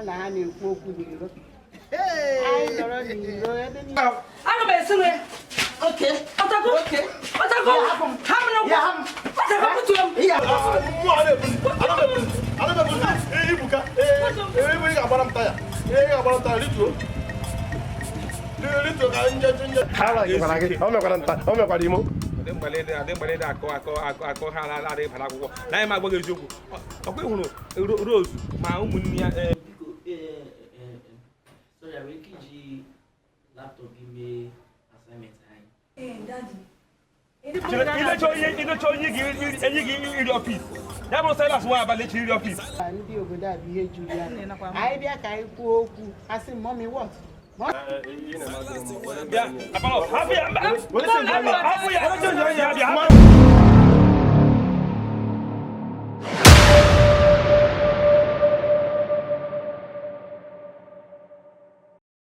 na ha na-ekwu okwu n'iro. Anyị nọrọ n'iro ebe niile. Aga m esi nwe. Ọtako. Ọtako. Ha m n'ụkwụ. Ọtako butuo m. O mekwara nta, o mekwara imo. Adịmgbalịdị akọ akọ akọ akọ ha adịghị bara akwụkwọ na anyị ma agwa gị eziokwu ọkwa ị hụrụ Rose ma ụmụnne ya. Biko, sorry, nwere ike iji laptop gị mee assignment anyị? Ilecha onye ilecha onye gị enyi gị iri office ya bụrụ Silas nwa abalị chi iri office. Ndị obodo a bụ ihe juru ya. Anyị bịa ka anyị kwuo okwu, asị mommy what? Bịa, hapụ ya, hapụ ya, hapụ ya, bịa.